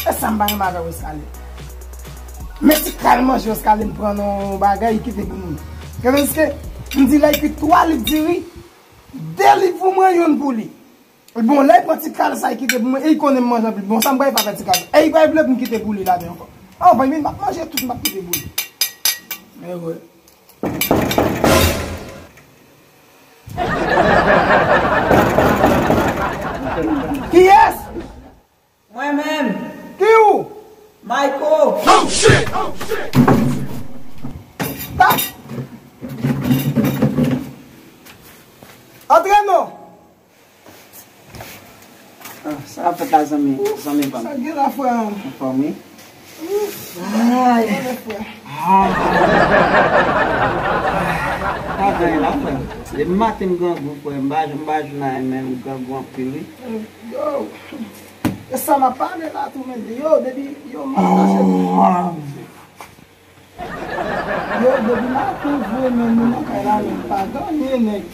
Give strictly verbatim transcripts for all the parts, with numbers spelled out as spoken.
E sa m pa renmen avè w, Escalier. Men ti kal manje Escalier m pran nan yon bagay, kite pou mwen. Kè mèske m di lè y kwit twa lit diri, de lit pou mwen, youn pou li. Bon, lè y pran ti kal sa y kite pou mwen, e y konnen m manje anpil. Bon, sa m pral fè avè ti kal sa? E y pral vle pou m kite pou li ladan ankò. An, ban m ap manje tout, m ap kite pou li. Men vre. Kiyès? Mwen menm. Ki ou? Mayko. Ta. Antre non. Ah, sa ap fèt la, zanmi, zanmi pa m. Sa gen la, frè m? Anfòm, wi. Ay. Ay, frè. Ah. Pa gen la, frè. Depi maten m grangou, frè. M pa, m pa jwenn anyen, men m grangou anpil, wi. Yo. E sa m ap pale la tou, men. Yo, depi, yo, m ap mache. Yo, depi maten vre, men, nou nan kay la, men, m pa gen anyen, nèg.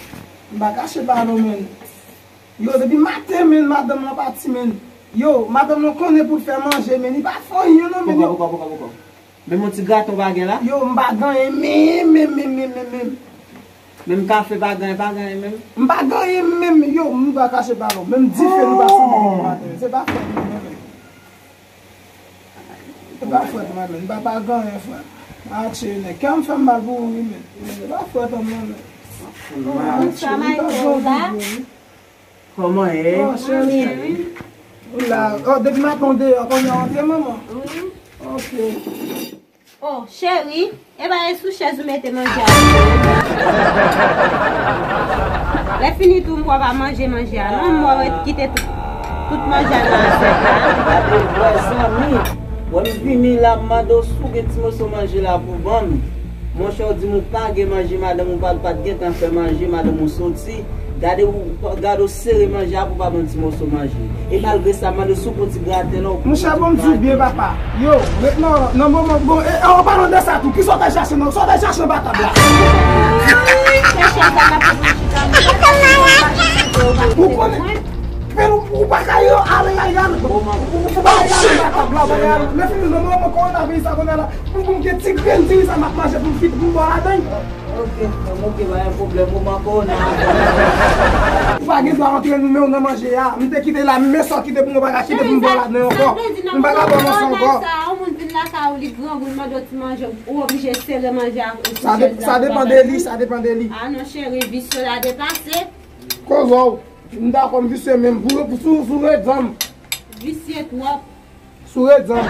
M pa kache ba nou, men. Yo, depi maten, men, madanm lan pati, men. Yo, madanm lan konnen pou l fè manje, men, li pa fè anyen, non, men. Poko, poko, poko, poko. Menm yon ti graten w pa gen la? Yo, m pa gen anyen, menm, menm, menm, menm, menm, menm. Menm kafe pa gen, pa gen anyen menm? M pa gen anyen menm, yo, m pa kache ba nou. Menm dife nou pa sanble depi maten. Se pa fòt mwen menm. Se pa fòt mwen menm. M pa, pa gen anyen, frè. Atche, nèg. Kè m fè m mal pou ou, wi, men. Se pa fòt mwen menm. Bonswa, Mayko, ou la? Kòman ye? Oh, cheri. Ou la, oh, depi maten w deyò, kounye a w antre, manman? Wi. Ok. Oh, cheri, e pa e sou chèz ou mete manje a? Lè fini tou, m wè w pa manje manje a, non, m wè w kite tout, tout manje a nan asyèt la. Gade, wè, zanmi, wè m vini la, m mande w si w gen ti moso manje la pou ban m. Monchè, w di m ou pa gen manje, madanm ou pa, pa t gentan fè manje, madanm ou soti. Gade w, gade w sere manje a pou pa ban ti moso manje. E malgre sa, mande sou pou ti graten la, ou pou... Monchè, bon, m di w byen, papa. Yo, ret nan, nan moman, bon, e, e, an palan de sa tou, kisa w t al chache, non? Sa w t al chache anba tab la? Ou konnen, men ou, ou pa ka yo ale la, y ale. Ou pa ka ale anba tab la, ou pa ka ale. Lè fini, nan moman kowonaviris sa konnen la, pou, pou m gen ti grenn diri sa m ap manje, pou m fini, pou m bò ladan l. Ok, frè m, ok, pa gen pwoblèm, ou manke w nan. Ou pa gen dwa antre nou men w nan manje a. M te kite la, men sa w kite pou mwen, ou pa ka kite pou m bò ladan ankò. M pa ka bò nan sa ankò. Sa, yon moun vin lakay ou, li grangou, li mande w ti manje, ou oblije sere manje a sou chèz la. Sa depann de li, sa depann de li. Ah non, cheri, visye la depase. Koz w, m dakò, m visye menm. Pou, pou sou, sou red zanm. Visye twòp. Sou red zanm.